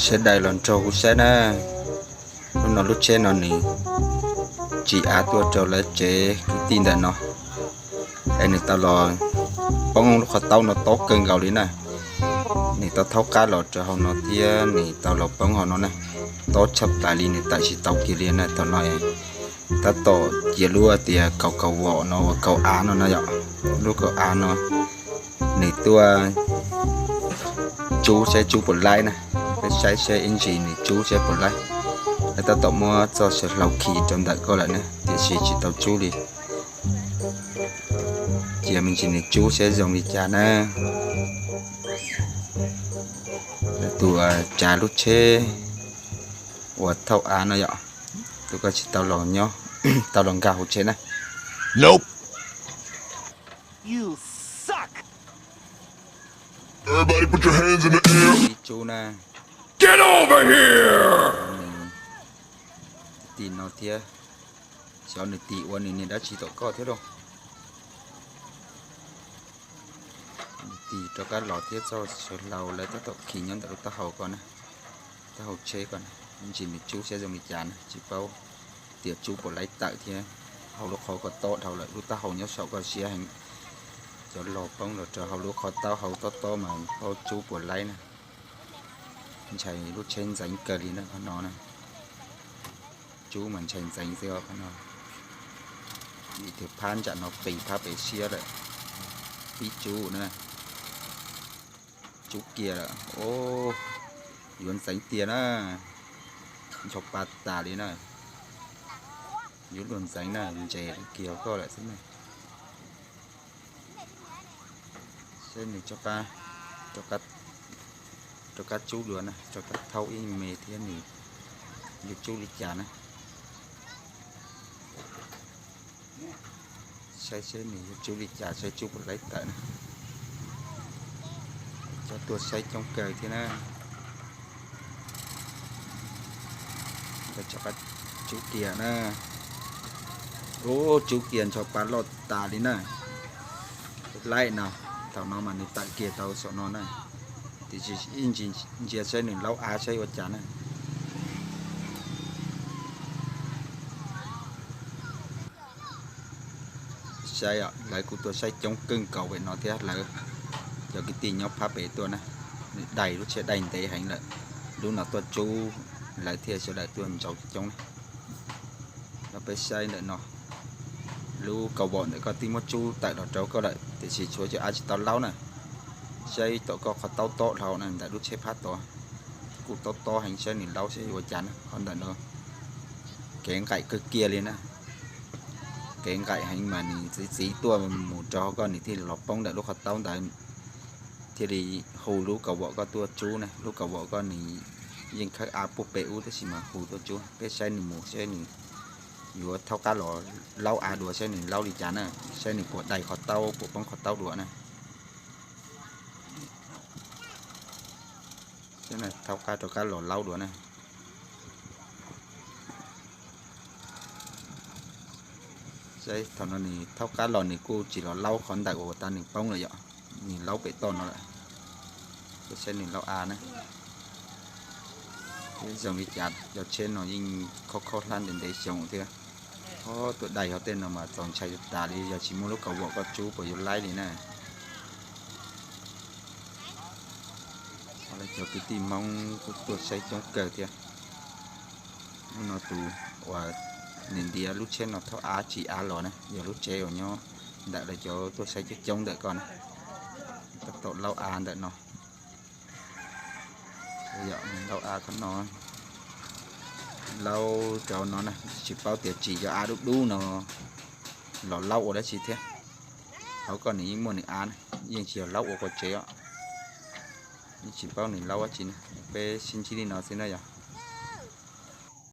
Saib dais los nrog kuv saib na. Hnub no lub tsheb no nws tsim av tuaj rau lawv tsev kwv tij ntawm no, es nws tau los poob lub qhov taub no tob kawg nkaus li na. Nws tau thaub qab los rau hauv no thiab nws tau los poob hauv no na, tob tshaj plaws li, nws tawm tsis tau kiag li na. Thaum no tab tom cia lub tias kaum kaum vom no uas kaum av no na yom, lub kaum av no nws tuaj tsub saib tsub puas laib na. Peb saib saib ib ntsis nws tsub saib puas laib. Lawv tab tom muab txoj saw hlau khi rau ntawm ko lawm na, tiam sis tsis tau tsub li. Cia me ntsis nws tsub saib zoo li cas na. Tus tsav lub tsheb uas thauj av no yom, tus ko tsis tau los nyob, tau los nkag hauv tsev na. Ib tsub na. Tim no thiab, xyov nws tim ua nws niag dab tsi tom koj thiab lauj. Nws tim rov qab los thiab, txoj saw hlau lawv tab tom khi nyob ntawm lub taub hau ko na, taub hau tsheb ko na. Ntsis nws tsub saib zoo li cas na, tsis paub tias tsub puas laib tawm thiab. Hauv lub qhov ko tob dhau lawm, lub taub hau nyob saum ko siab heev. Cov los poob los rau hauv lub qhov taub hau tob tob mas paub tsub puas laib na. Ntshai lub tsheb ntxeev kawg li na qhov no na. Tsub mas ntshai ntxeev xwb os qhov no. Vim tias phab ntsam no qis phab pem siab lawm. Pib tsub na. Tsub kiag lawm. Yuav ntxeev tiag na. Ncho pa tas li na. Yuav luag ntxeev na, ntses kiag koj lawm xwb na. Saib nws rov qab tsub dua na, rov qab thaub ib me thiab nws yuav tsub li cas na. Saib seb nws yuav tsub li cas, saib tsub puas laib tawm na. Cov tuaj saib coob kawg thiab na. Rov qab tsub kiag na. Ub, tsub kiag ncho pa loj tas li na. Laib no, thaum no mas nws tawm kiag tau saum no na. Tiam sis ib ntsis ntsia saib nws laub av saib ua cas na. Saib, lawv kuj tuaj saib coob kawg nkaus pem no thiab lawv, cov kwv tij nyob phab pem tuaj na. Nws dai, lub tsheb dai ntev heev lawm, lub no tuaj tsub lawv thiaj sawv daws tuaj ntsaus coob na. Los peb saib ntawm no, lub kaus vom ntawm ko twb muab tsub tawm los rau koj lawm tiam sis tshuav cov av tsis tau laub na. Saib tom koj qhov taub tob dhau na, ntawm lub tsheb phab tod kuj tob tob heev, saib nws laub saib ua cas na. Qhov ntawm no kev nqaim kawg kiag li na. Kev nqaim heev mas nws txiv txiv tuaj mus rau hauv koj nws thiaj li los poob ntawm lub qhov taub ntawd, thiaj li hu lub kaus vom koj tuaj tsub na. Lub kaus vom koj nws yeej khawb av puag pem ub tab sis mas hu tuaj tsub. Peb saib nws mus saib nws yuav thaub qab los laub av dua saib nws laub li cas na, saib nws puas dai qhov taub puas poob qhov taub dua na. Thaub qab rov qab los laub dua na. Saib thaum no nws thaub qab los nws kuj tsis los laub qhov ntawm uas tas nws poob lawm yom, nws laub pem toj no lawm. Saib nws laub av na. Zoo li cas cov tsheb no yeej khob khob hlab ntev ntev xyoo thiab. Ob, tuaj dai hov tej no mas txaus ntshai tas li, yog tsis muaj lub kaus vom koj tsub puas yuav laib li na. Lawv cov kwv tij Hmoob kuj tuaj saib coob kawg thiab. Hnub no tus uas nws ntiav lub tsheb no thauj av tsim av los na, yog lub tsev uas nyob ntawm lawv cov tuaj saib coob coob ntawm ko na. Tab tom laub av ntawm no. Yog laub av qhov no, laub rau no na, tsis paub tias tsim cov av dub dub no los laub ua dab tsi thiab. Hauv ko nws yeej muaj nws av na, yeej tsis yog laub ua qua tsev os. Yeej tsis paub nws laub dab tsi na, peb sib ntsib li no xwb na yog.